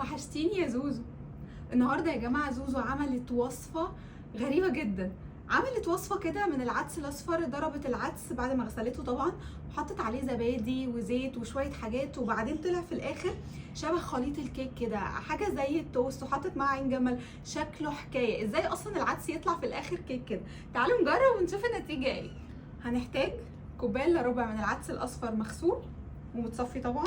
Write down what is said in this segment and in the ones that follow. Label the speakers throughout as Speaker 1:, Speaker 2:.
Speaker 1: وحشتيني يا زوزو. النهارده يا جماعة زوزو عملت وصفه غريبة جدا. عملت وصفه كده من العدس الاصفر، ضربت العدس بعد ما غسلته طبعا وحطت عليه زبادي وزيت وشوية حاجات، وبعدين طلع في الاخر شبه خليط الكيك كده، حاجة زي التوست، وحطت معاه عين جمل. شكله حكاية. ازاي اصلا العدس يطلع في الاخر كيك كده؟ تعالوا نجرب ونشوف النتيجة ايه. هنحتاج كوباية الا ربع من العدس الاصفر مغسول ومتصفي طبعا،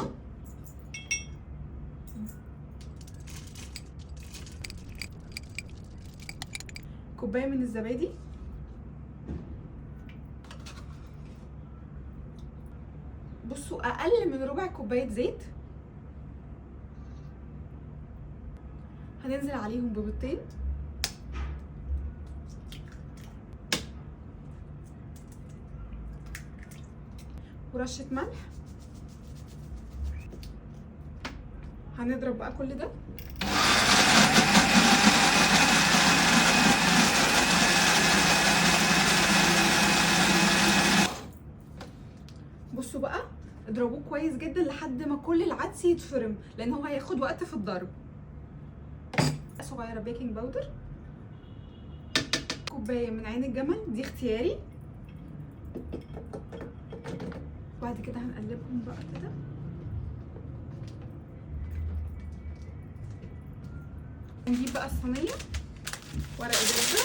Speaker 1: كوباية من الزبادي، بصوا اقل من ربع كوباية زيت، هننزل عليهم ببيضتين، ورشه ملح. هنضرب بقى كل ده. بصوا بقى اضربوه كويس جدا لحد ما كل العدس يتفرم، لان هو هياخد وقت في الضرب. صغيرة baking powder، كوباية من عين الجمل دي اختياري. بعد كده هنقلبهم بقى كده. نجيب بقى الصينية، ورق زبدة،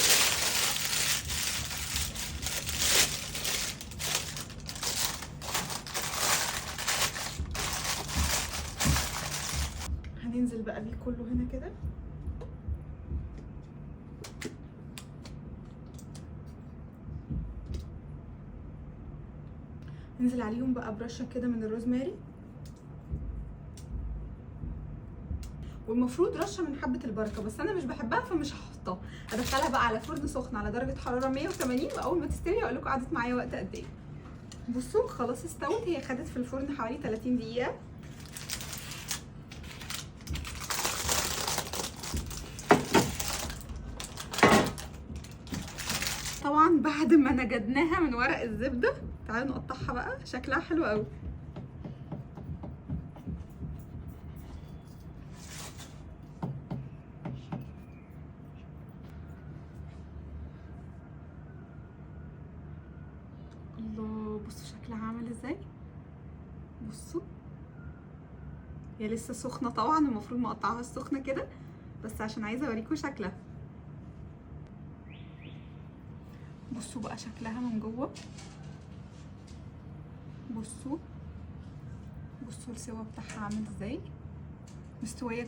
Speaker 1: هننزل بقى بيه كله هنا كده. ننزل عليهم بقى برشه كده من الروزماري، والمفروض رشه من حبه البركة، بس انا مش بحبها فمش هحطها. هدخلها بقى على فرن سخن على درجه حرارة 180، واول ما تستوي اقول لكم قعدت معايا وقت قد ايه. بصوا خلاص استوت، هي خدت في الفرن حوالي 30 دقيقة. طبعا بعد ما نجدناها من ورق الزبدة تعالوا نقطعها بقى، شكلها حلو قوي. الله، بصوا شكلها عامل ازاي. بصوا هي لسه سخنة طبعا، المفروض ما اقطعها سخنة كده، بس عشان عايزه اوريكم شكلها. بصوا بقى شكلها من جوه. بصوا السوا بتاعها عامل ازاي، مستوية.